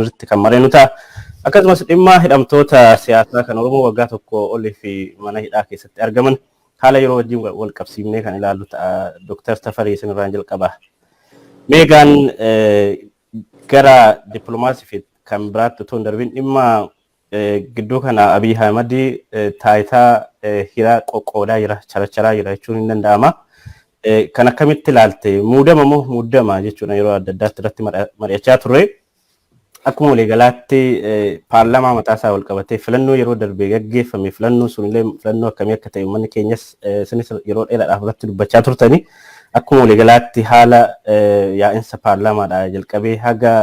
Irratti kan mareennu ta'a. Akkasumas dhimma hidhamtoota siyaasaa kan Oromoo waggaa 1 olii fi mana hidhaa keessatti argaman haala yeroo wajjin wal qabsiifnee kan ilaallu ta'a. Dooktar Tafarii, isinirraan jalqaba. Meegaan gara dippiloomaasii fi kan biraatti otoo hin darbin, dhimma gidduu kana Abiy Ahmad taayitaa hiraa qoqqoodaa jira, characharaa jira jechuun hin danda'ama. Kan akkamitti ilaalte? Muudama moo muddama jechuudha yeroo adda addaatti irratti mari'achaa turre. Akkuma waliigalaatti paarlaamaa mataa isaa wal qabatee filannoo yeroo darbee gaggeeffame, filannoo sunillee filannoo akkamii akka ta'e uummanni keenyas isinis yeroo dheeraadhaaf irratti dubbachaa turtani. Akkuma waliigalaatti haala yaa'insa paarlaamaadhaa jalqabee haga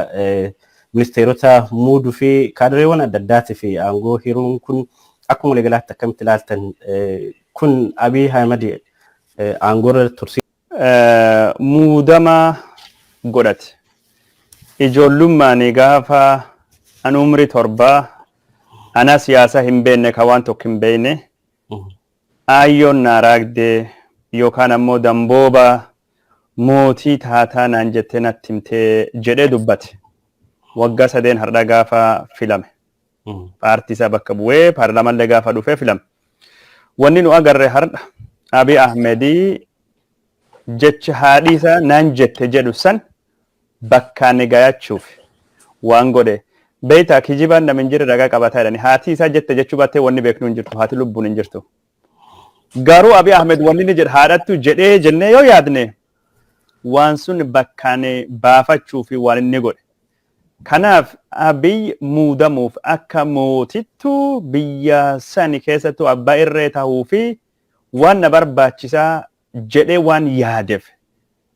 ministeerota muuduu fi kaadireewwan adda addaatii fi aangoo hiruun kun akkuma waliigalaatti akkamitti ilaaltan, kun Abiy Ahmed aangoo irra tursi? Muudama godhate. Ijoollummaan gaafa an umrii 7, ana siyaasa hin beekne, ka waan tokko hin beekne, aayyoon naa raagdee yookaan ammoo dambooba mootii taataa naan jettee natti himtee jedhee dubbate. Waggaa 3 har'a gaafa filame. Paartii isaa bakka bu'ee paarlaamallee gaafa dhufee filame. Wanni nu agarre har'a, Abiy Ahmedii jecha haadhi isaa naan jette jedhu san bakkaan gayachuuf waan godhe. Beeytaa, kijibaan nama hin jirre ragaa qabataa jedhani. Haati isaa jette jechuu baattee wanni beeknu hin jirtu. Haati lubbuun hin jirtu. Garuu Abiy Ahmed wanni inni jedhe haadhattu jedhee jennee yoo yaadne, waan sun bakkaan baafachuu fi waan inni godhe. Kanaaf Abiy muudamuuf akka mootittu biyya sani keessattuu abbaa irree tahuu fi waan na barbaachisaa jedhee waan yaadeef,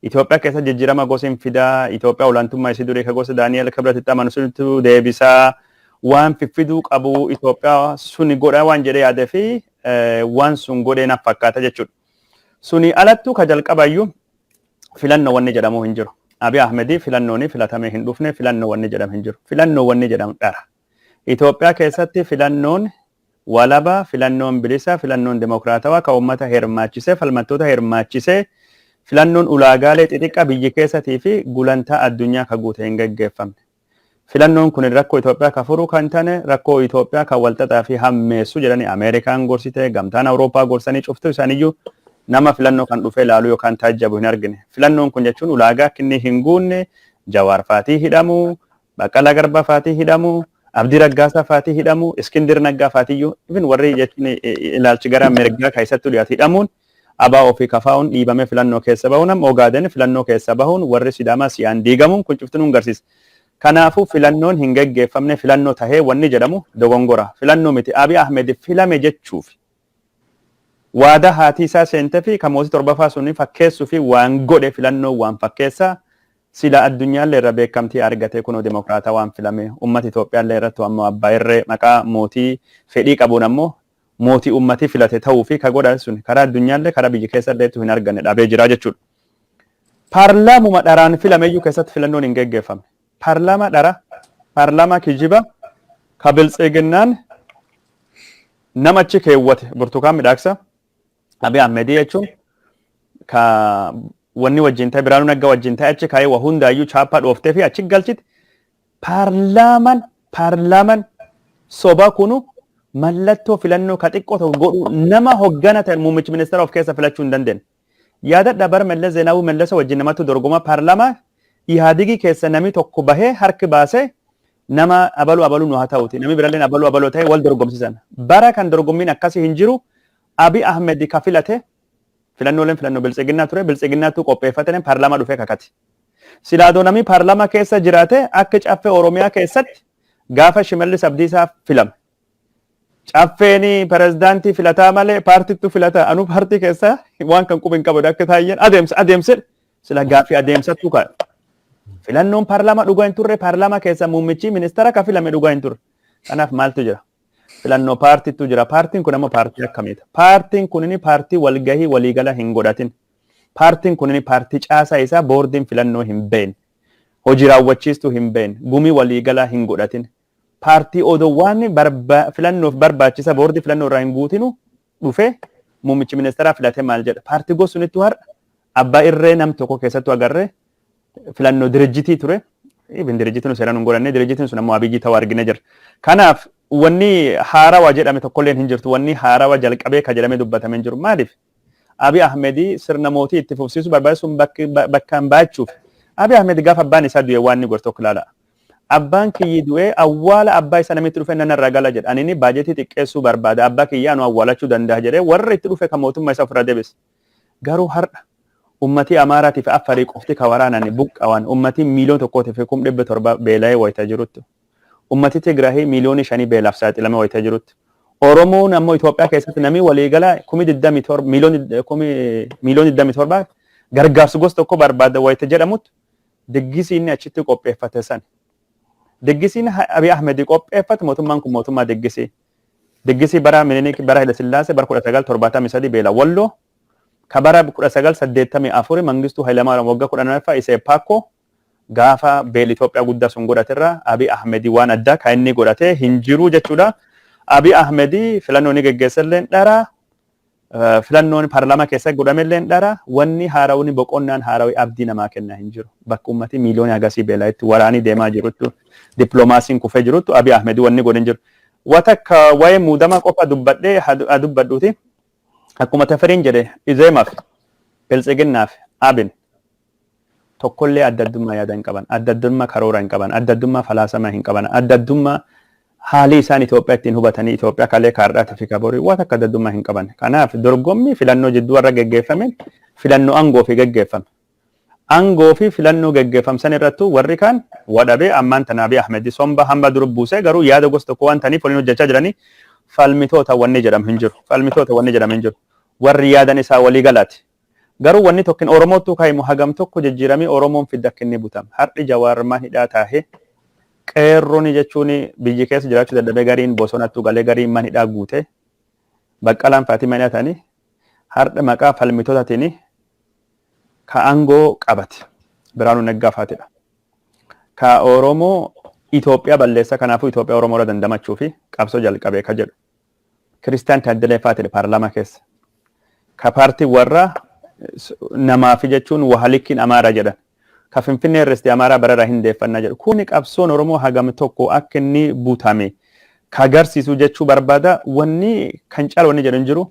Itoophiyaa keessa jijjiirama gosa hin fidaa, Itoophiyaa olaantummaa isii durii ka gosa Daani'el Kibratitti amanu sunitu deebisaa, waan fiffiduu qabu Itoophiyaa suni godha waan jedhee yaadee fi waan sun godhee naaf fakkaata jechuudha. Suni alattuu ka jalqabayyuu filannoo wanni jedhamu hin jiru. Abiy Ahmedii filannooni filatamee hin dhufne, filannoo wanni jedhamu hin jiru. Filannoo wanni jedhamu dhara. Itoophiyaa keessatti filannoon walaba, filannoon bilisa, filannoon dimokiraatawaa kan uummata hirmaachisee, falmattoota hirmaachisee, filannoon ulaagaalee xixiqqaa biyyi keessatii fi gulantaa addunyaa ka guute hin geggeeffamne. Filannoon kun rakkoo Itoophiyaa ka furu kan tane, rakkoo Itoophiyaa kan walxaxaa fi hammeessu jedhanii Ameerikaan gorsite, gamtaan Awurooppaa gorsanii, cuftuu isaaniiyyuu nama filannoo kan dhufee ilaalu yookaan taajjabu hin argine. Filannoon kun jechuun ulaagaa akka inni hin guunne, Jawaar faatii hidhamu, Baqqalaa Garbaa faatii hidhamu, Abdii Raggaasaa faatii hidhamu, Iskindir Naggaa faatiyyuu, even warri jechuun ilaalchi gara mirgaa keessattuu dhiyaatu hidhamuun, abaa ofii kafaa'uun dhiibamee filannoo keessa bahuun, amma Ogaaden filannoo keessa bahuun, warri Sidaamaa si'aan diigamuun kun cuftinuu hin garsiisa. Kanaafuu filannoon hin geggeeffamne, filannoo tahee wanni jedhamu dogongora. Filannoo miti. Abiy Ahmed filame jechuuf waadaa haatii isaa seente fi kan mootii torbaffaa suni fakkeessuu fi waan godhe, filannoo waan fakkeessaa. Sila addunyaallee irra beekamtii argate kunoo dimokiraataa waan filame, uummata Itoophiyaallee irratti ammoo abbaa irree maqaa mootii fedhii qabuun ammoo mootii ummati filate ta'uu fi ka godhan sun karaa addunyaallee karaa biyya keessalleetu hin arganne dhabee jira jechuudha. Paarlaamuma dharaan filameyyuu keessatti filannoon hin geggeeffamne. Paarlaamaa dhara, paarlaamaa kijiba, ka biltsiginnaan nama achi keewwate Burtukaan Midhaaksa, Abiy Ahmedii jechuun, ka wanni wajjin ta'e Biraanuu Naggaa wajjin ta'e achi kaa'ee waa hundaayyuu chaappaa dhooftee fi achi galchite. Paarlaamaan soba kunu mallattoo filannoo ka xiqqoo tokko godhu nama hoggana ta'e muummichi ministeera of keessa filachuu hin dandeenye. Yaadadha, bara Mallas Zeenaawii Mallasa wajjin namatti dorgoma paarlaamaa Ihaadigii keessa namni tokko bahee harki baasee nama abaluu abaluu nu haa ta'uti, namni birallee abaluu abaluu ta'e wal dorgomsiisan. Bara kan dorgommiin akkasii hin jiru. Abiy Ahmed ka filate filannooleen filannoo biltsiginnaa ture, biltsiginnaatu qopheeffate, paarlaamaa dhufee kakate. Silaadoo namni paarlaamaa keessa jiraate, akka caffee Oromiyaa keessatti gaafa Shimallis Abdiisaa filame. Caffeen pirezidaantii filataa malee paartittu filataa, anuu paartii keessa waan kan quba hin qabu, akka taayyeen adeemsa adeemse sila gaaffii adeemsattu kaa'e. Filannoon paarlaamaa dhugaa hin turre, paarlaamaa keessa muummichi ministeera ka filame dhugaa hin turre. Kanaaf maaltu jira? Filannoo paartittu jira. Paartiin kun ammoo paartii akkamiiti? Paartiin kun paartii walgahii waliigala hin godhatin. Paartiin kun paartii caasaa isaa boordiin filannoo hin beekne. Hojii raawwachiistuu hin beekne. Gumii waliigalaa hin godhatin. Paartii odoo waan filannoof barbaachisa boordii filannoo irraa hin guutinu dhufe muummichi ministeeraa filatee maal jedha? Paartii gosunittu har'a abbaa irree nam tokko keessattuu agarree filannoo dirijjitii ture. Ibn dirjitiin seeraan hin godhanne, dirjitiin sun ammoo Abiyyi ta'uu argine jira. Kanaaf wanni haarawaa jedhame tokkolleen hin jirtu. Wanni haarawaa jalqabee ka jedhamee dubbatame hin jiru. Maaliif? Abiy Ahmedii sirna mootii itti fufsiisuu barbaachisuun bakkaan baachuuf. Abiy Ahmed gaafa abbaan isaa du'e waan inni godhe tokko ilaala. Abbaan kiyyi du'ee awwaala abbaa isaa namitti dhufe nan irraa gala jedha. Ani inni baajetii xiqqeessuu barbaada. Abbaa kiyyaa nu awwaalachuu danda'a jedhee warra itti dhufe kan mootummaa isaa ofirraa deebise. Garuu har'a ummatii Amaaraatii fi Affarii qofti ka waraanani buqqawan ummatii 1,700,000 beela'ee wayita jirutti. Ummati Tigraahii 5 miiliyoonii beelaaf saaxilame wayita jirutti. Oromoon ammoo Itoophiyaa keessatti namni waliigala 27,000 27 miiliyoona gargaarsa gosa tokko barbaada wayita jedhamutti diggisii inni achitti qopheeffate san. Diggisiin Abiy Ahmed qopheeffate, mootummaan kun mootummaa diggisii. Diggisii bara Minilik, bara Haile Sillaasee, bara 1973 beela Walloo, ka bara 1984 Mangistuu Hayilamaariyaam waggaa 10ffaa isee Paakko gaafa beelli Itoophiyaa guddaa sun godhaterra Abiy Ahmed waan addaa kan inni godhate hin jiru jechuudha. Abiy Ahmed filannoo inni geggeessellee dhara, filannoon paarlaamaa keessatti godhamellee dhara, wanni haarawni boqonnaan haarawii abdii namaa kennaa hin jiru. Bakka ummati miiliyoonii hagasii beelaa'itti waraanii deemaa jiruttu, dippiloomaasiin kufee jiruttu, Abiy Ahmed wanni godhe hin jiru. Watakka waa'ee muudama qofa dubbadhee haa dubbadhuuti. Akkuma Tafariin jedhe, Izeemaaf, Biltsiginnaaf, Abin tokkollee adda addummaa yaada hin qaban, adda addummaa karoora hin qaban, adda addummaa falaasamaa hin qaban, adda addummaa haalii isaan Itoophiyaa ittiin hubatanii, Itoophiyaa kalee kaardhaatii fi kaborii waan akka adda addummaa hin qaban. Kanaaf dorgommii filannoo jidduu warra geggeeffame filannoo aangoo fi geggeeffame. Aangoo fi filannoo geggeeffamsan irrattuu warri kaan wadhabee ammaan tana Abiy Ahmed somba hamba dur buusee, garuu yaada gosa tokko waan ta'aniif waliin hojjechaa jiranii falmitoota wanni jedhamu hin jiru. Falmitoota wanni jedhamu hin jiru. Warri yaadan isaa walii galaati. Garuu wanni tokkin Oromootu kaa'imu hagam tokko jijjiiramee Oromoon fidda akka inni butama. Har'i Jawaar man hidhaa taahee, qeerrooni jechuun biyyi keessa jiraachuu dadhabee, gariin bosonattuu galee, gariin man hidhaa guute. Baqqalaan Faatima hidhaa ta'anii har'a maqaa falmitootaatiin ka aangoo qabate Biraanuu Naggaa faatidha. Ka Oromoo Itoophiyaa balleessa, kanaafuu Itoophiyaa Oromoo irra dandamachuu fi qabsoo jalqabee ka jedhu. Kiristaan Taaddalee faatidha paarlaamaa keessa. Ka paartii warra namaafi jechuun wahalikkiin Amaaraa jedhan. Ka Finfinnee irratti Amaaraa bararraa hin deeffannaa jedhu. Kuni qabsoon Oromoo hagam tokko akka inni butame ka agarsiisu jechuu barbaada. Wanni kan caalu wanni jedhu hin jiru.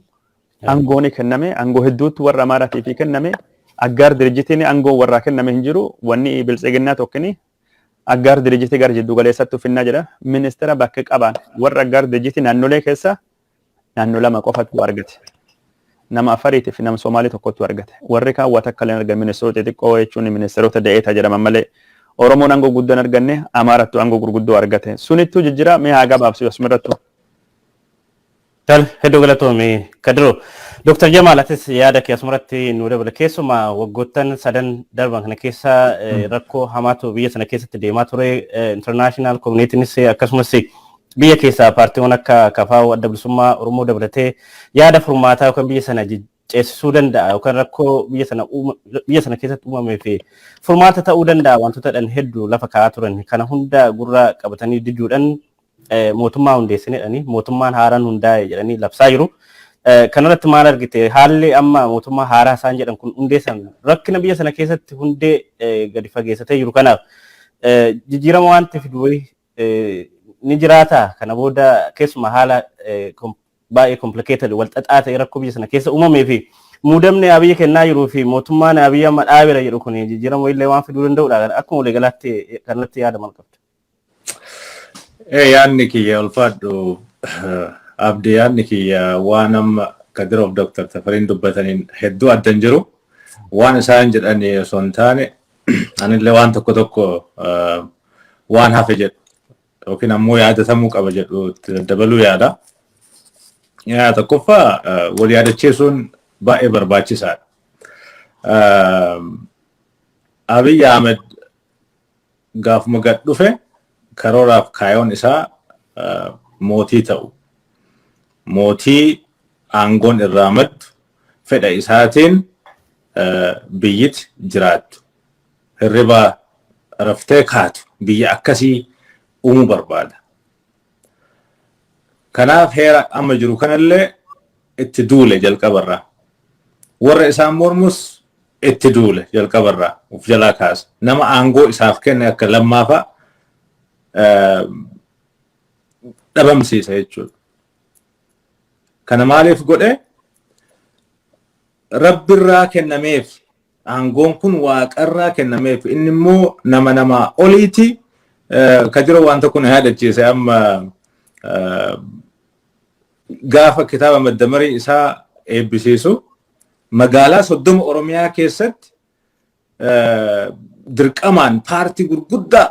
Aangoon kenname, aangoo hedduutti warra Amaaraatiif kenname. Aggaar dirjitiin aangoo warraa kenname hin jiru. Wanni Biltsiginnaa tokkini aggaar dirjitii gara jiddu galeessatti ufinnaa jedha. Ministeera bakka qaban warra aggaar dirjitii naannolee keessa naannoo lama qofatu argate. Nama Afariitii fi nama Somaalii tokkotu argate. Warri kaan waan takka illee argan, ministeerota xixiqqoo jechuun ministeerota da'eeta jedhaman malee Oromoon aangoo guddoo hin arganne, Amaarattu aangoo gurguddoo argate. Sunittuu jijjiira mee haa gabaabsu asumarrattu. Tal, hedduu galatoome Kadiroo. Dr. Jamaal, atis yaada kee asumarratti nu dabala. Keessumaa waggoottan sadan darban kana keessa rakkoo hamaatu biyya sana keessatti deemaa ture. International communitynis akkasumas biyya keessaa paartiiwwan akka KFO, Adda Bilisummaa Oromoo dabalatee yaada furmaataa yookaan biyya sana ceesisuu danda'a yookaan rakkoo biyya sana keessatti uumamee fi furmaata ta'uu danda'a wantoota dhan hedduu lafa kaa'aa turan. Kana hunda gurra qabatanii diduudhaan mootummaa hundeessinedhani mootummaan haaraan hundaa'e jedhanii labsaa jiru. Kanarratti maal argite? Haalli amma mootummaa haaraa isaan jedhan kun hundeessan rakkina biyya sana keessatti hundee gadi fageessatee jiru kanaaf jijjiirama wanti fidu ni jiraata? Kana booda keessumaa haala baay'ee complicated, wal xaxaa ta'e rakkoo biyya sana keessa uumamee fi muudamni Abiyyi kennaa jiruu fi mootummaan Abiyyi amma dhaabeera jedhu kun jijjiirama illee waan fiduu danda'udha? Akkuma waliigalaatti kanatti yaada maal qabda? Yaadni kiyya, ulfaadhu Abdi, yaadni kiyya waan amma Kadiroof Dr. Tafariin dubbataniin hedduu addan jiru. Waan isaan jedhanii osoo hin taane, anillee waan tokko tokko waan hafe jedhu yookiin ammoo yaadatamuu qaba jedhu dabaluu yaada. Tokkoffaa, wal yaadachiisuun baay'ee barbaachisaadha. Abiy Ahmed gaafuma gad dhufe karooraaf kaayoon isaa mootii ta'u. Mootii aangoon irraa maddu, fedha isaatiin biyyiti jiraattu. Hirribaa raftee kaatu, biyya akkasii uumuu barbaada. Kanaaf heera amma jiru kanallee itti duule jalqabarraa. Warra isaan mormus Itti duule jalqabarraa of jalaa kaasa. Nama aangoo isaaf kenne akka lammaafaa dhabamsiisa jechuudha. Kana maaliif godhe? Rabbirraa kennameef, aangoon kun waaqarraa kennameef, inni immoo nama namaa oliiti. Ka jiru waan tokko na yaadachiise. Amma gaafa kitaaba maddamarii isaa eebbisiisu magaalaa 30 Oromiyaa keessatti dirqamaan paartii gurguddaa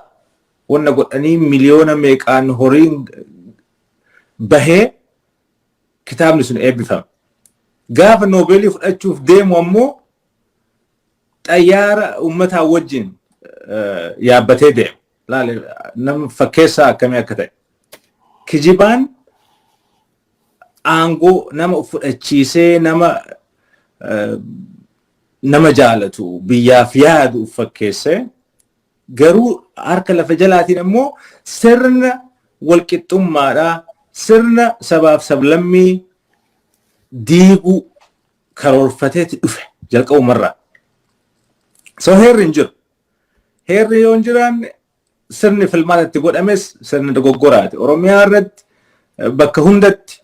wanna godhanii miliyoona meeqaan horiin bahee kitaabni sun eebbifame. Gaafa noobeelii fudhachuuf deemu ammoo xayyaara uummataa wajjin yaabbatee deema. Laali, nama fakkeessaa akkamii akka ta'e. Kijibaan aangoo nama fudhachiisee nama jaalatu, biyyaaf yaadu uf fakkeessee, garuu harka lafa jalaatiin ammoo sirna walqixxummaadhaa, sirna sabaaf sablammii diiguu karoorfateeti dhufe jalqabumarraa. So heerri hin jiru. Heerri yoo hin jiraanne sirni filmaata itti godhames sirna dogoggoraati. Oromiyaa irratti bakka hundatti,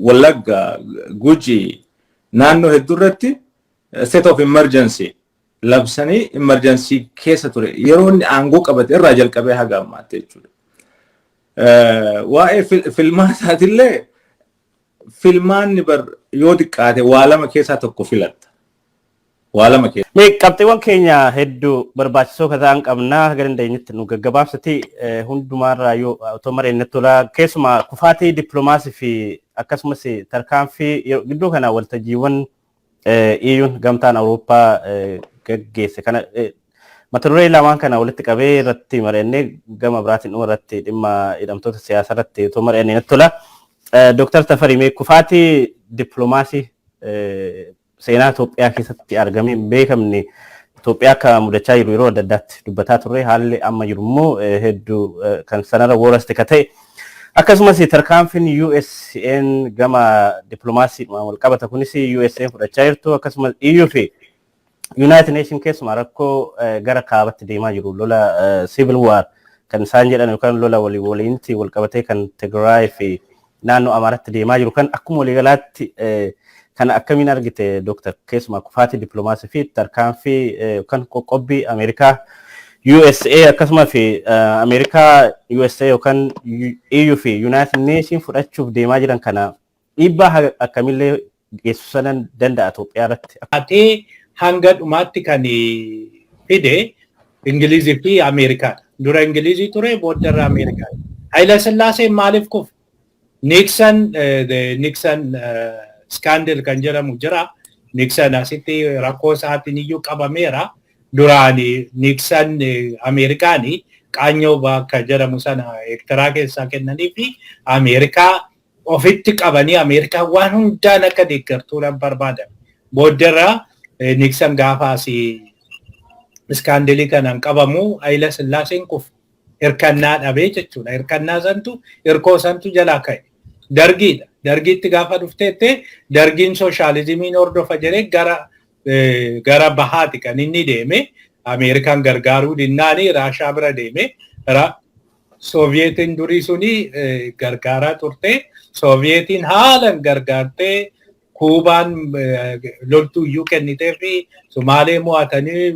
Wallagga, Gujii, naannoo hedduu irratti state of emergency labsanii emergency keessa ture. Yeroo inni aangoo qabate irraa jalqabee haga ammaatti jechuudha. Waa'ee filmaataatillee, filmaanni bar yoo xiqqaate waa lama keessaa tokko filatta. Waa lama keessa. Mee qabxiiwwan keenya hedduu barbaachisoo ka ta'an qabnaa, haga dandeenyetti nu gaggabaabsati hundumaarraa yoo otoo mareennetti tola. Keessumaa kufaatii dippiloomaasii fi akkasumas tarkaanfii gidduu kana waltajjiiwwan EU'n, gamtaan Awurooppaa gaggeesse kana, mata duree lamaan kana walitti qabee irratti mari'annee gama biraatiin dhuma irratti dhimma hidhamtoota siyaasaa irratti otoo mari'annee natti tola. Dooktar Tafarii, mee kufaatii dippiloomaasii seenaa Itoophiyaa keessatti argamee hin beekamne Itoophiyaa akka mudachaa jiru yeroo adda addaatti dubbataa turre, haalli amma jiru immoo hedduu kan sanarra worst ka ta'e, akkasumas tarkaanfiin USA'n gama dippiloomaasiidhaan wal qabata kunis USA'n fudhachaa jirtu, akkasumas EU fi United Nation keessumaa rakkoo gara kaabatti deemaa jiru, lola civil war kan isaan jedhan yookaan lola walii waliinti wal qabatee kan Tigraay fi naannoo Amaaraatti deemaa jiru kan akkuma waliigalaatti kana akkamiin argite, Dooktar? Keessumaa kufaatii dippiloomaasii fi tarkaanfii yookaan qoqqobbii Ameerikaa, USA, akkasuma fi Ameerikaa, USA yookaan EU fi United Nation fudhachuuf deemaa jiran kana dhiibbaa akkamillee geessisuu sanan danda'a Itoophiyaa irratti? Atee hanga dhumaatti kan fide Ingilizii fi Ameerikaadha. Dura Ingilizii ture, booddarra Ameerikaadha. Hayila Sillaaseen maaliif kufe? Nixon scandal kan jedhamu jira. Nixon asitti rakkoo isaatiin iyyuu qabameera. Duraan Nixon Ameerikaanii qaanyoo bakka jedhamu sana Eertiraa keessaa kennanii fi Ameerikaa ofitti qabanii Ameerikaa waan hundaan akka deeggartuudhaan barbaadan. Booddarra Nixon gaafa asii scandalii kanaan qabamu Hayila Sillaaseen kufe. Hirkannaa dhabee jechuudha. Hirkannaa santu, hirkoo santu jalaa ka'e. Dargiidha. Dargiitti gaafa dhufteette dargiin sooshaalizimiin hordofa jedhee gara bahaati kan inni deeme. Ameerikaan gargaaruu dinnaani Raashaa bira deeme. Sooviyetiin durii suni gargaaraa turte. Sooviyetiin haalan gargaartee Kuubaan loltuu iyyuu kennitee fi Sumaalee mo'atanii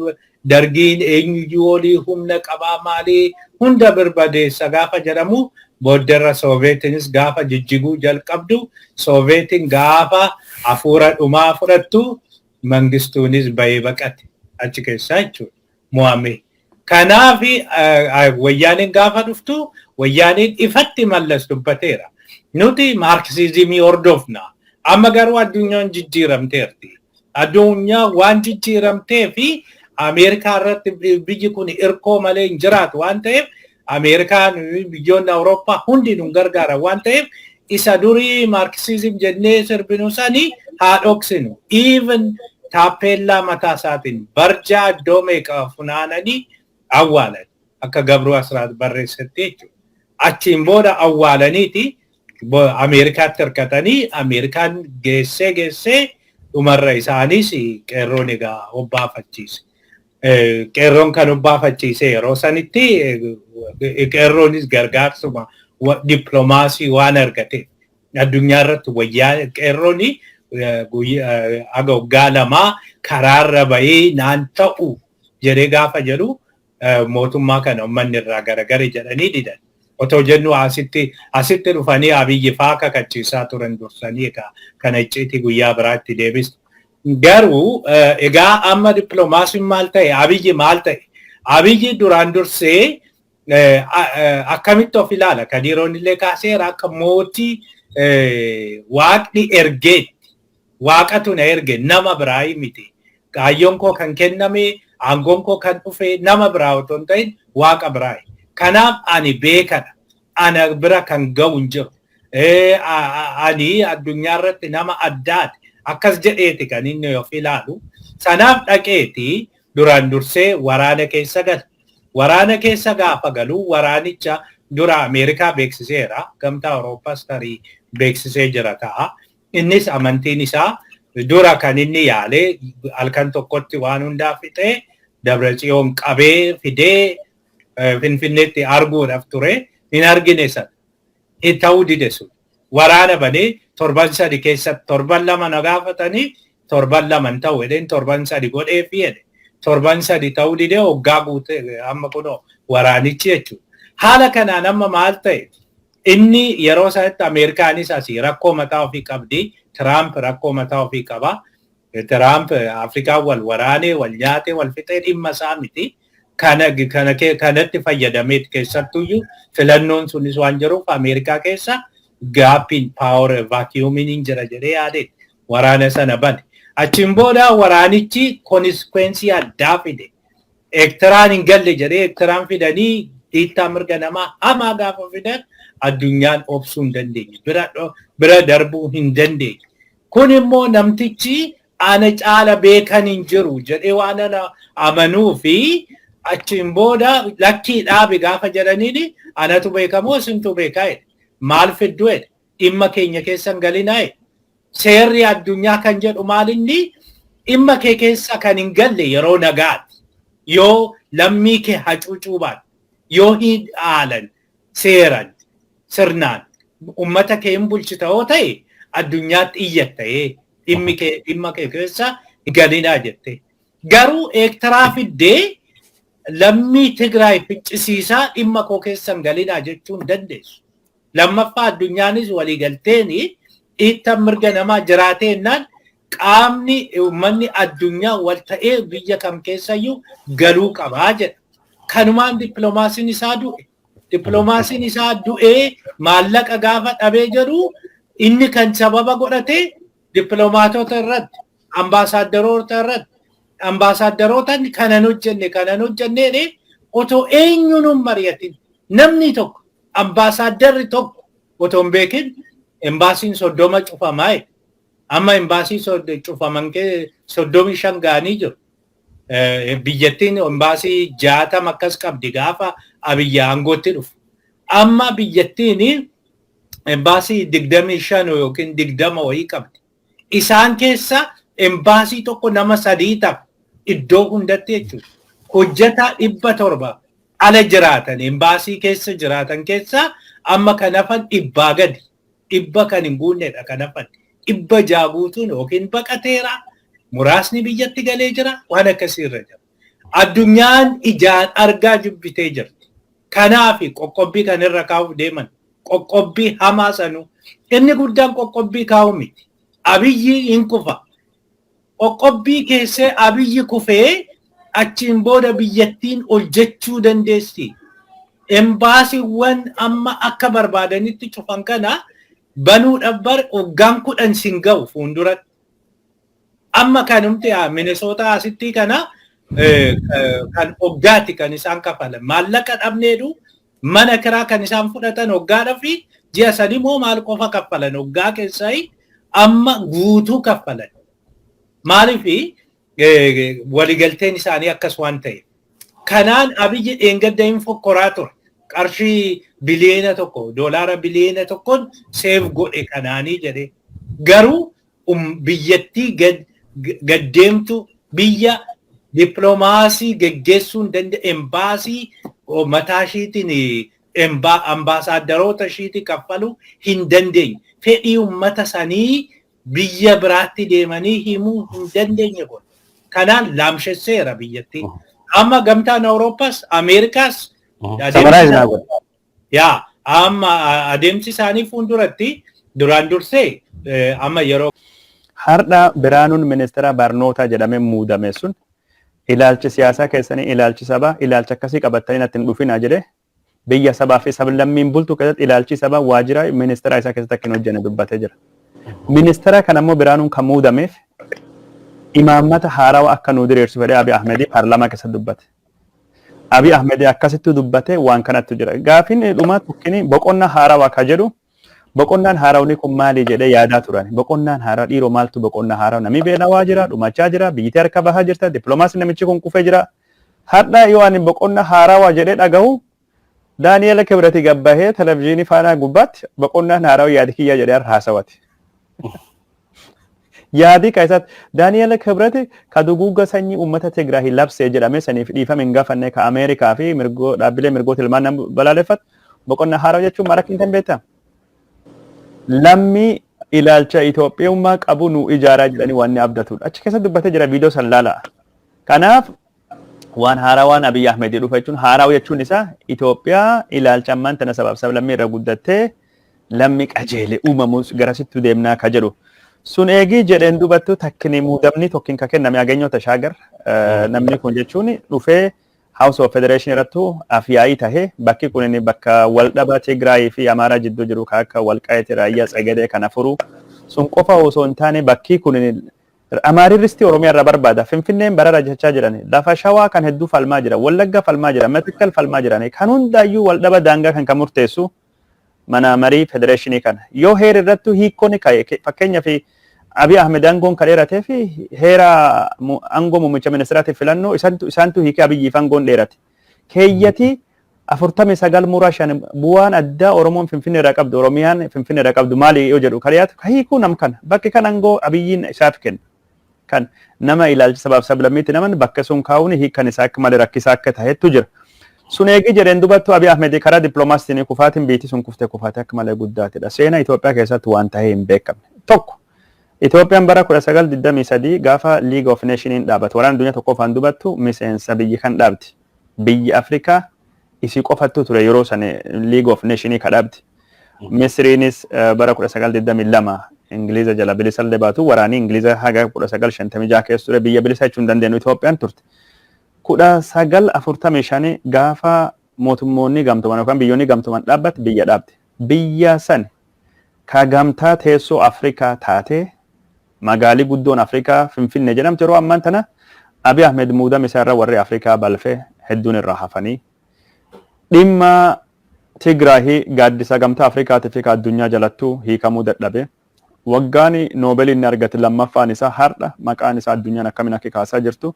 dargiin eenyuyyuu olii humna qabaa maalii hunda barbadeessa gaafa jedhamu, booddarra Sooviyeetiinis gaafa jijjiguu jalqabdu, Sooviyeetiin gaafa hafuura dhumaa fudhattu, Mangistuunis bahee baqate achi keessaa jechuudha mo'ame. Kanaaf wayyaaneen gaafa dhuftu wayyaaneen ifatti Mallas dubbateera. Nuti maarkisiizimii hordofna. Amma garuu addunyaan jijjiiramteerti. Addunyaa waan jijjiiramtee fi Ameerikaa irratti biyyi kun irkoo malee hin jiraatu waan ta'eef, Ameerikaan, biyyoonni Awurooppaa hundi nu gargaaran waan ta'eef, isa durii maarkisiizim jennee sirbinu sanii haa dhoksinu. Even taappeellaa mataa isaatiin barjaa iddoo meeqa funaananii awwaalan akka Gabruu Asraat barreessetti jechuudha. Achiin booda awwaalaniiti Ameerikaatti hirkatanii Ameerikaan geessee geessee Dhumarra isaanis qeerroon egaa obbaafachiise. Qeerroon kan obbaafachiise yeroo sanitti qeerroonis gargaarsuma dippiloomaasii waan argate addunyaa irratti wayyaa qeerroon haga waggaa 2 karaarra bahee naan ta'u jedhee gaafa jedhu mootummaa kana uummanni irraa garagare jedhanii didan. Otoo jennu asitti dhufanii Abiyyi faa kakachiisaa turan dursanii egaa kana icciitii guyyaa biraatti deebistu. Garuu egaa amma dippiloomaasiin maal ta'e, Abiyyi maal ta'e? Abiyyi duraan dursee akkamitti of ilaala? Kadiroon illee kaaseera akka mootii waaqni ergeetti. Waaqatu na erge, nama biraa miti. Kaayyoon koo kan kenname, aangoon koo kan dhufe nama biraa otoo hin ta'in waaqa biraa. Kanaaf ani beekadha. Ana bira kan ga'u hin jiru. Ani addunyaa irratti nama addaati. Akkas jedheeti kan inni of ilaalu. Sanaaf dhaqeeti duraan dursee waraana keessa gala. Waraana keessa gaafa galu waraanicha dura Ameerikaa beeksiseera. Gamtaa Awurooppaas tarii beeksisee jira ta'a. Innis amantiin isaa dura kan inni yaalee halkan tokkotti waan hundaa fixee Dabratsiyoon qabee fidee Finfinneetti arguudhaaf ture. Hin argine sana. Ta'uu dide sun. Waraana banee torban 3 keessatti torban 2 na gaafatanii torban 2 hin ta'u jedheen torban 3 godhee fi jedhe. Torban 3 ta'uu dide hoggaa guute amma kunoo waraanichi jechuudha. Haala kanaan amma maal ta'e? Inni yeroo sanatti Ameerikaanis asii rakkoo mataa ofii qabdi. Tiraamp rakkoo mataa ofii qaba. Tiraamp Afrikaa wal waraanee wal nyaatee wal fixee dhimma isaa miti. Kanatti fayyadameet keessattuyyuu filannoon sunis waan jiruuf Ameerikaa keessa gaappiin power vacuumiin hin jira jedhee yaadee waraana sana bane. Achiin booda waraanichi consequence addaa fide. Eertiraan hin galle jedhee Eertiraan fidanii dhiittaa mirga namaa hamaa gaafa fidan addunyaan obsuu hin dandeenye. Bira darbuu hin dandeenye. Kun immoo namtichi ana caala beekan hin jiru jedhee waan ana amanuu fi achiin booda lakkii dhaabe gaafa jedhaniini anatu beekamoo isintu beekaa jedhe. Maal fiddu jedhe? Dhimma keenya keessa hin galinaa jedhe. Seerri addunyaa kan jedhu maal inni dhimma kee keessa kan hin galle yeroo nagaati. Yoo lammii kee hacuucuu baate, yoo hin haalan seeran sirnaan uummata kee hin bulchita yoo ta'e addunyaatti iyyatta'ee dhimma kee keessa hin galinaa jette. Garuu Eertiraa fiddee lammii Tigraay ficcisiisaa dhimma koo keessa hin galinaa jechuu hin dandeessu. Lammaffaa addunyaanis waliigalteen dhiittaan mirga namaa jiraatee jennaan qaamni uummanni addunyaa wal ta'ee biyya kam keessayyuu galuu qabaa jedha. Kanumaan dippiloomaasiin isaa du'e. Dippiloomaasiin isaa du'ee maallaqa gaafa dhabee jedhu inni kan sababa godhate dippiloomaatota irratti, ambaasaaddaroota irratti, ambaasaaddaroota kanan hojjenne otoo eenyuun hin mari'atin namni tokko ambaasaaddarri tokko otoo hin beekin embaasiin 30 cufamaa. Amma embaasii cufaman 35 ga'anii jiru. Biyyattiin embaasii 60 akkas qabdi gaafa Abiyyi aangootti dhufu. Amma biyyattiin embaasii 25 yookiin 20 wayii qabdi. Isaan keessa embaasii tokko nama 3 ta'a iddoo hundatti jechuudha. Hojjetaa 700 ala jiraatan embaasii keessa jiraatan keessa amma kan hafan 100 gadi. 100 kan hin guunnedha kan hafan. 600 guutuun yookiin baqateera. Muraasni biyyatti galee jira waan akkasii irra jira. Addunyaan ijaan argaa jibbitee jirti. Kanaaf qoqqobbii kan irra kaa'uuf deeman qoqqobbii hamaa sanuu inni guddaan qoqqobbii kaa'u miti. Abiyyi hin kufa. Qoqqobbii keessee Abiyyi kufee achiin booda biyyattiin ol jechuu dandeessi. Embaasiiwwan amma akka barbaadanitti cufan kana banuudhaaf bar waggaan 10 sin ga'u fuulduratti. Amma kanumti Minnesota asitti kana kan hoggaati kan isaan kafalan. Maallaqa dhabneedhu mana kiraa kan isaan fudhatan hoggaadhaa fi ji'a 3 moo maal qofa kaffalan hoggaa keessaa amma guutuu kaffalan. Maaliif waliigalteen isaanii akkas waan ta'eef. Kanaan Abiyyi dheengadda hin fokkoraa ture. Qarshii biliyoona 1 doolaara biliyoona 1 save godhe kanaanii jedhee. Garuu Biyyattii gaddeemtu, biyya dippiloomaasii geggeessuu hin danda'e, embaasii mataa ishiitiin ambaasaaddaroota ishiitii kaffaluu hin dandeenye. Fedhii uummata sanii biyya biraatti deemanii himuu hin dandeenye kun. Kanaan laamshesseera biyyattii. Amma gamtaan Awurooppaas Ameerikaas yaa amma adeemsi isaanii fuulduratti duraan dursee amma yeroo Har'a Biraanuun ministeera barnootaa jedhamee muudame sun ilaalchi siyaasaa keessanii, ilaalchi sabaa, ilaalcha akkasii qabatanii natti hin dhufinaa jedhee, biyya sabaa fi sablammiin bultu keessatti ilaalchi sabaa waajjira ministeera isaa keessatti akka hin hojjenne dubbatee jira. Ministeera kana immoo Biraanuun kan muudameef imaammata haarawaa akka nuu diriirsu fedhee Abiy Ahmedii paarlaamaa keessatti dubbate. Abiy Ahmedii akkasitti dubbate, waan kanattu jira. Gaafiin dhumaa tokkini boqonnaa haarawaa ka jedhu, boqonnaan haarawni kun maali jedhee yaadaa turan. Boqonnaan haarawaa dhiiroo maaltu boqonnaa haarawaa? Namni beelawaa jira, dhumachaa jira, biyyittii harka bahaa jirta, dippiloomaasiin namichi kun kufee jira. Har'a yoo ani boqonnaa haarawaa jedhee dhagahu, Daani'eel Kibrati gabbahee televizyiinii Faanaa gubbaatti boqonnaan haarawaa yaadi kiyyaa jedhee har'a haasawate. Yaadii ka isaatti Daani'eel Kibrati ka duguugga sanyii uummata Tigraay labsee jedhamee saniif dhiifame hin gaafanne, ka Ameerikaa fi mirgoo dhaabbilee mirgoota ilmaan nama balaaleffatu, boqonnaa haarawaa jechuun maal akka hin ta'in beektaa? Lammii ilaalcha Itoophiyummaa qabu nu ijaaraa jedhanii waan inni abdatudha. Achi keessatti dubbatee jira, viidiyoo san laalaa. Kanaaf waan haarawaan Abiy Ahmed dhufa jechuun, haarawaa jechuun isaa Itoophiyaa ilaalcha ammaan tana sabaaf sablammii irra guddattee lammii qajeele uumamus garasittu deemnaa ka jedhu. Sun eegii jedheen dubattu takkini muudamni tokkin ka kenname Aganyoo Tashaagar, namni kun jechuun dhufee House of Federation irrattu afyaa'ii tahee, bakki kun inni bakka waldhaba Tigraay fi Amaaraa jidduu jiru ka akka Walqaayit, Raayyaa, Tsegedee kana furu. Sun qofa osoo hin taane bakki kun Amaarri ristii Oromiyaa irraa barbaada. Finfinneen barara jechaa jiran. Lafa Shawaa kan hedduu falmaa jira. Wallagga falmaa jira. Matikkal falmaa jiran. Kan hundaayyuu waldhaba daangaa kan murteessu mana marii federeeshinii kana. Yoo heera irrattuu hiikkoon ka'e, fakkeenyaaf Abiy Ahmed aangoon kan dheeratee fi heera aangoo muummicha ministeeraatiif filannoo isaantu hiikee Abiyyiif aangoon dheerate. Keeyyati 49 muraa 5 bu'aan addaa Oromoon Finfinnee irraa qabdu, Oromiyaan Finfinnee irraa qabdu maali yoo jedhu kan dhiyaatu kan hiikuu nam kana, bakki kan aangoo Abiyyiin isaaf kenna. Kan nama ilaalcha sabaaf sablammiitti naman bakka sun kaa'uun hiikkan isaa akka malee rakkisaa akka ta'etu jira. Sun eegi jedheen dubattu Abiy Ahmed karaa dippiloomaasiitiin kufaatiin biitti sun kuftee kufaatee akka malee guddaatidha. Seenaa Itoophiyaa keessatti waan ta'ee hin beekamne. Tokko, Itoophiyaan bara 1923 gaafa League of Nationiin dhaabatu, waraana addunyaa tokkoffaan dubattu miseensa biyyi kan dhaabdi. Biyyi Afrikaa isii qofattu ture yeroo san League of Nationii ka dhaabdi. Misriinis bara 1922 Ingiliza jala bilisa illee baatu, waraanii Ingiliza haga 1956 keessa ture, biyya bilisa jechuun dandeenyu Itoophiyaan turte. 1945 gaafa mootummoonni gamtooman yookaan biyyoonni gamtooman dhaabbate biyya dhaabde. Biyya san ka gamtaa teessoo Afrikaa taatee, magaalii guddoon Afrikaa Finfinnee jedhamtu, yeroo ammaan tana Abiy Ahmed muudama isaa irra warri Afrikaa balfee hedduun irraa hafanii, dhimma Tigraahii gaaddisa gamtaa Afrikaatii fi ka addunyaa jalattuu hiikamuu dadhabe. Waggaan Noobelii inni argate lammaffaan isaa har'a maqaan isaa addunyaan akkamiin akka kaasaa jirtu,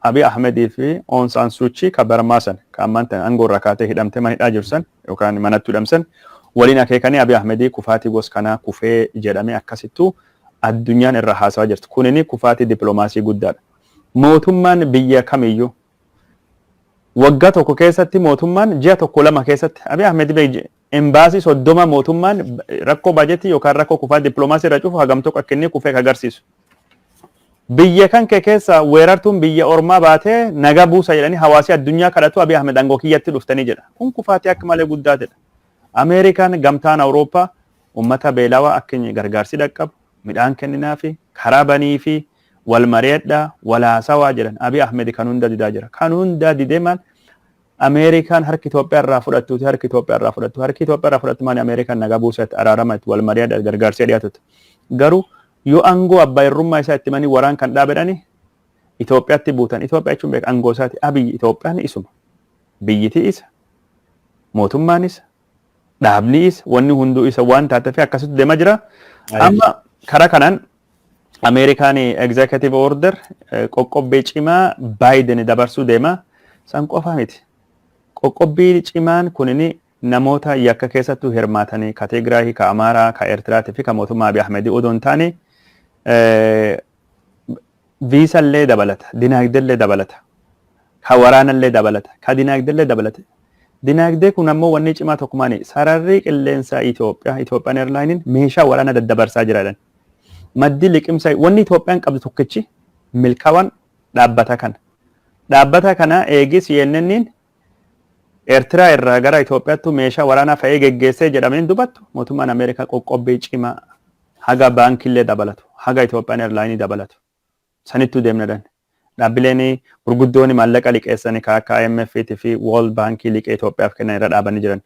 Abiy Ahmedii fi Aung San Suu Kyi ka Barmaa san, ka ammaan tana aangoo irraa kaatee hidhamtee mana hidhaa jiru san yookaan manatti hidhamsan waliin akeekanii Abiy Ahmedii kufaatii gos kanaa kufee jedhamee akkasittuu addunyaan irra haasawaa jirti. Kunini kufaatii dippiloomaasii guddaadha. Mootummaan biyya kamiyyuu waggaa tokko keessatti, mootummaan ji'a tokko lama keessatti Abiy Ahmed embaasii 30 mootummaan rakkoo baajetii yookaan rakkoo kufaa dippiloomaasii irra cufu hagam tokko akka inni kufee agarsiisu. Biyya kan kee keessa weerartuun biyya ormaa baatee nagaa buusa jedhanii hawaasi addunyaa kadhatu, Abiy Ahmed aangoo kiyyatti dhuftanii jedha. Kun kufaatii akka malee guddaatedha. Ameerikaan, gamtaan Awurooppaa uummata beelawaa akka inni gargaarsi dhaqqabu midhaan kenninaa fi karaa banii fi wal mari'adhaa, wal haasawaa jedhan. Abiy Ahmed kan hunda didaa jira. Kan hunda didee maal? Ameerikaan harki Itoophiyaa irraa fudhattuuti, harki Itoophiyaa irraa fudhattu, harki Itoophiyaa irraa fudhattu maali? Ameerikaan nagaa buusatti, araarama itti, wal mari'adhaa, gargaarsee dhiyaatutti. Garuu yoo aangoo abbaa irrummaa isaa itti manii waraan kan dhaabedhani Itoophiyaatti buutan, Itoophiyaa jechuun beeka aangoo isaati. Abiy Itoophiyaan isuma, biyyiti isa, mootummaan isa, dhaabni isa, wanni hunduu isa waan taateef akkasitti deemaa jira. Amma karaa kanaan Ameerikaan executive order, qoqqobbii cimaa Biden dabarsuu deema. San qofa miti. Qoqqobbii cimaan kunini namoota yakka keessattuu hirmaatanii ka Tigraay, ka Amaaraa, ka Eertiraatii fi ka mootummaa Abiy Ahmedii odoo hin taane Viisallee dabalata, dinaagdellee dabalata, ka waraanallee dabalata, ka dinaagdellee dabalata. Dinaagdee kun ammoo wanni cimaa tokko maali? Sararri qilleensaa Itoophiyaa, Itoophiyaan Airlaayiniin meeshaa waraanaa daddabarsaa jira. Maddi liqimsa wanni Itoophiyaan qabdu tokkichi milkaawaan dhaabbata kana. Dhaabbata kana eegi CNN'n Eertiraa irraa gara Itoophiyaatti meeshaa waraanaa fe'ee geggeessee jedhameen dubattu, mootummaan Ameerikaa qoqqobbii cimaa haga baankiillee dabalatu, haga Itoophiyaan Airlaayinii dabalatu. Sanittuu deemna dan. Dhaabbileen gurguddoon maallaqa liqeessanii kan akka IMF fi World Bankii liqee Itoophiyaaf kennan irra dhaabanii jiran.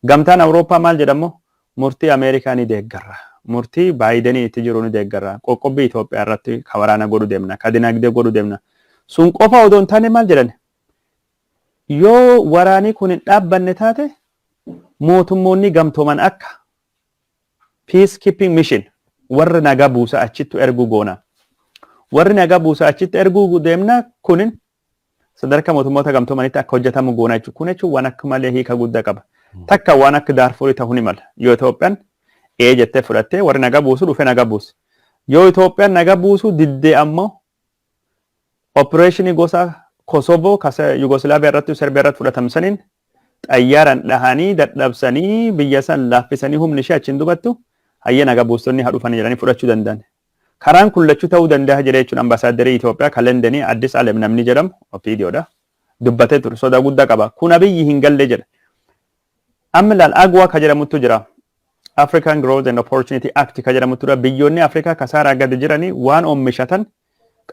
Gamtaan Awurooppaa maal jedhamu? Murtii Ameerikaa ni deeggarra. Murtii Baayidenii itti jiru ni deeggarra. Qoqqobbii Itoophiyaa irratti ka waraana godhu deemna. Ka dinagdee godhu deemna. Sun qofa odoo hin taane maal jedhan? Yoo waraanii kun hin dhaabbanne taate, mootummoonni gamtooman akka peacekeeping mission, warra nagaa buusa achittu erguu goona. Warri nagaa buusa achitti erguu deemna, kunin sadarkaa mootummoota gamtoomanitti akka hojjetamu goona jechuudha. Kun jechuun waan akka malee hiika guddaa qaba. Takka waan akka Daarfurii ta'uu ni mala. Yoo Itoophiyaan ee jettee fudhattee warri nagaa buusu dhufee nagaa buuse. Yoo Itoophiyaan nagaa buusuu diddee ammoo opereeshinii gosa Kosovo kasa Yugoslaaviyaa irratti, Serbiyaa irratti fudhatamsaniin xayyaaraan dhahanii dadhabsanii biyya san laaffisanii humni ishee achiin dubattu hayyee nagaa buustonni haa dhufanii jedhanii fudhachuu danda'an. Karaan kun lachuu ta'uu danda'a jedhee jechuun ambaasaaddarii Itoophiyaa kan Londonii Addis Alem namni jedhamu OPDOdha. Dubbatee ture, sodaa guddaa qaba. Kun Abiyyi hin galle jedha. Amma ilaal, AGOA ka jedhamutu jira. African Growth and Opportunity Act ka jedhamutu jira. Biyyoonni Afrikaa kasaaraa gadi jiranii waan oomishatan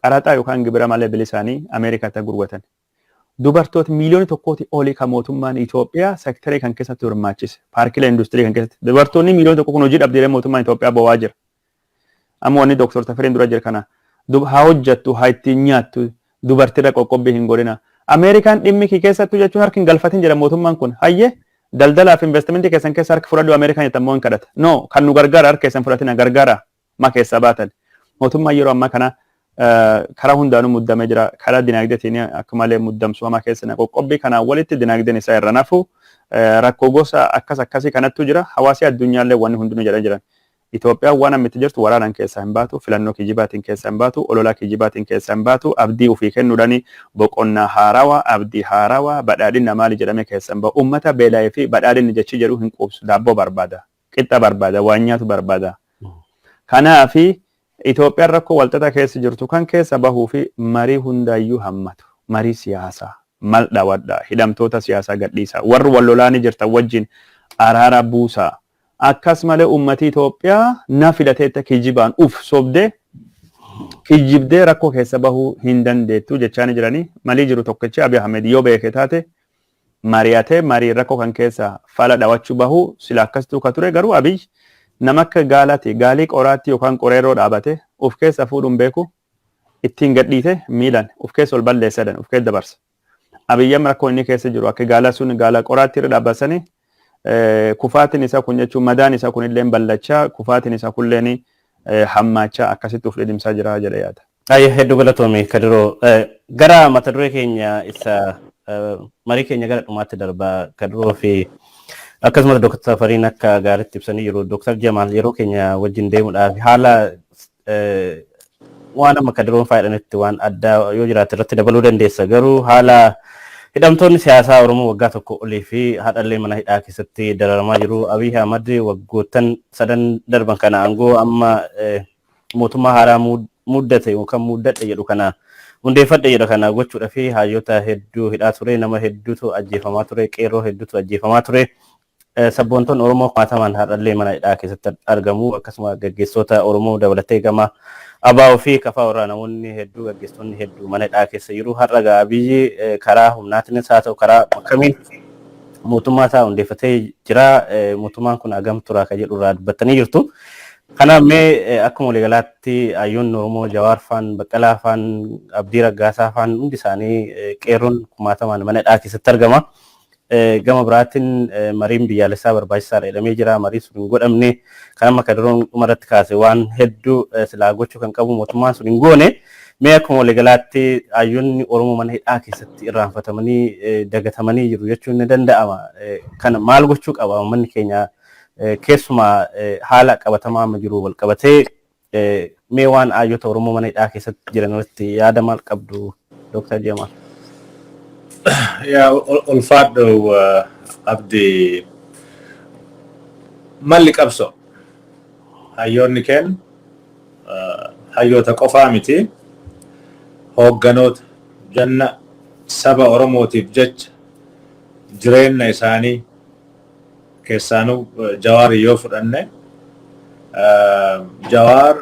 qaraxaa yookaan gibira malee bilisaanii Ameerikaatti gurguratan. Dubartoota 1 miiliyoona olii kan mootummaan Itoophiyaa sektarii kan keessatti hirmaachise. Paarkilee industirii kan keessatti. Dubartoonni 1 miiliyoona kun hojii dhabdee mootummaan Itoophiyaa bo'aa jira. Amma wanni Dooktor Tafariin dura jira kana haa hojjettu, haa ittiin nyaattu, dubartiirra qoqqobbii hin godhina. Ameerikaan dhimmi kee keessattuu jechuun harki hin galfatin jedha mootummaan kun. Hayyee, daldalaa fi investimentii keessan keessa harki fudhadhu Ameerikaan jettan hin kadhata. No, kan nu gargaara harka keessan fudhatina, gargaara ma keessaa baatan. Mootummaan yeroo ammaa kana karaa hundaanuu muddamee jira. Karaa dinagdeetiin akka malee muddamsu hamaa keessa qoqqobbii kanaan walitti dinagdeen isaa irra nafu rakkoo gosa akkas akkasii kanattu jira. Hawaasi addunyaallee wanni hundinuu jedhan jiran. Itoophiyaan waan amma itti jirtu waraanaan keessaa hin baatu, filannoo kijibaatiin keessaa hin baatu, ololaa kijibaatiin keessaa hin baatu, abdii ofii kennuudhaan boqonnaa haarawaa, abdii haarawaa, badhaadhina maali jedhamee keessaa hin bahu. Uummata beela'ee fi badhaadhinni jechi jedhu hin quubsu. Daabboo barbaada, qixxa barbaada, waan nyaatu barbaada. Kanaafi Itoophiyaan rakkoo walxaxaa keessa jirtu kan keessa bahuu fi marii hundaayyuu hammatu, marii siyaasaa, mal dhawadha, hidhamtoota siyaasaa gadhiisaa, warri wal lolaanii jirtan wajjin araara buusaa. Akkas malee uummatii Itoophiyaa na filateetta kijibaan uf sobdee kijibdee rakkoo keessa bahuu hin dandeettu jechaa ni jiranii. Malii jiru tokkichi Abiy Ahmed yoo beeke taate mari'atee marii rakkoo kan keessa fala dhawachuu bahuu sila akkasitu ka ture. Garuu Abiy nama akka gaalaati, gaalii qoraatti yookaan qoreerroo dhaabate uf keessa fuudhuun beeku, ittiin gadhiite miilan uf keessa ol balleessadhan uf keessa dabarsa. Abiyyi amma rakkoo inni keessa jiru akka gaala sun gaala qoraatti irra dhaabbatanii kufaatiin isaa kun jechuun madaan isaa kun illee ballachaa, kufaatiin isaa kunillee hammaachaa akkasitti uf dhidhimsaa jira jedhee yaada. Ayya, hedduu galatoome Kadiroo. Gara mata duree keenya isa marii keenya gara dhumaatti darbaa, Kadiroo fi akkasumas Dr. Tafariin akka gaariitti ibsanii jiru. Dr. Jamaal, yeroo keenya wajjin deemuudhaaf haala waan amma Kadiroon faayidanitti waan addaa yoo jiraate irratti dabaluu dandeessa. Garuu haala hidhamtoonni siyaasaa Oromoo waggaa 1 olii fi haadhallee mana hidhaa keessatti dararamaa jiru. Abiy Ahmad waggoottan sadan darban kana aangoo amma mootummaa haaraa muddate yookaan muddadhe jedhu kana hundeeffadhe jedhu kana gochuudha fi hayyoota hedduu hidhaa ture, nama hedduutu ajjeefamaa ture, qeerroo hedduutu ajjeefamaa ture. Sabboontoonni Oromoo kumaatamaan har'allee mana hidhaa keessatti argamu. Akkasuma gaggeessitoota Oromoo dabalatee gama ABO fi KFO irraa namoonni hedduu, gaggeessitoonni hedduu mana hidhaa keessa jiru. Har'a gaa biyyi karaa humnaatiinis haa ta'u karaa akkamiin mootummaa isaa hundeeffatee jira. Mootummaan kun hagam tura ka jedhu irraa dubbattanii jirtu. Kanaaf mee akkuma waliigalaatti hayyoonni Oromoo Jawaar faan, Baqqalaa faan, Abdii Raggaasaa faan hundi isaanii, qeerroon kumaatamaan mana hidhaa keessatti argama. Gama biraatiin mariin biyyaalessaa barbaachisaadha jedhamee jira. Marii sun hin godhamne. Kan amma Kadiroon dhumarratti kaase waan hedduu silaa gochuu kan qabu mootummaan sun hin goone. Mee akkuma waliigalaatti hayyoonni Oromoo mana hidhaa keessatti irraanfatamanii dagatamanii jiru jechuun ni danda'ama. Kana maal gochuu qaba uummanni keenya, keessumaa haala qabatamaa amma jiru wal qabatee? Mee waan hayyoota Oromoo mana hidhaa keessatti jiran irratti yaada maal qabdu, Dooktar Jamaal? Yaa, ulfaadhu Abdii. Malli qabso hayyoonni kennu hayyoota qofaa miti, hoogganoota janna saba Oromootiif jecha jireenya isaanii keessaanuu Jawaar yoo fudhanne, Jawaar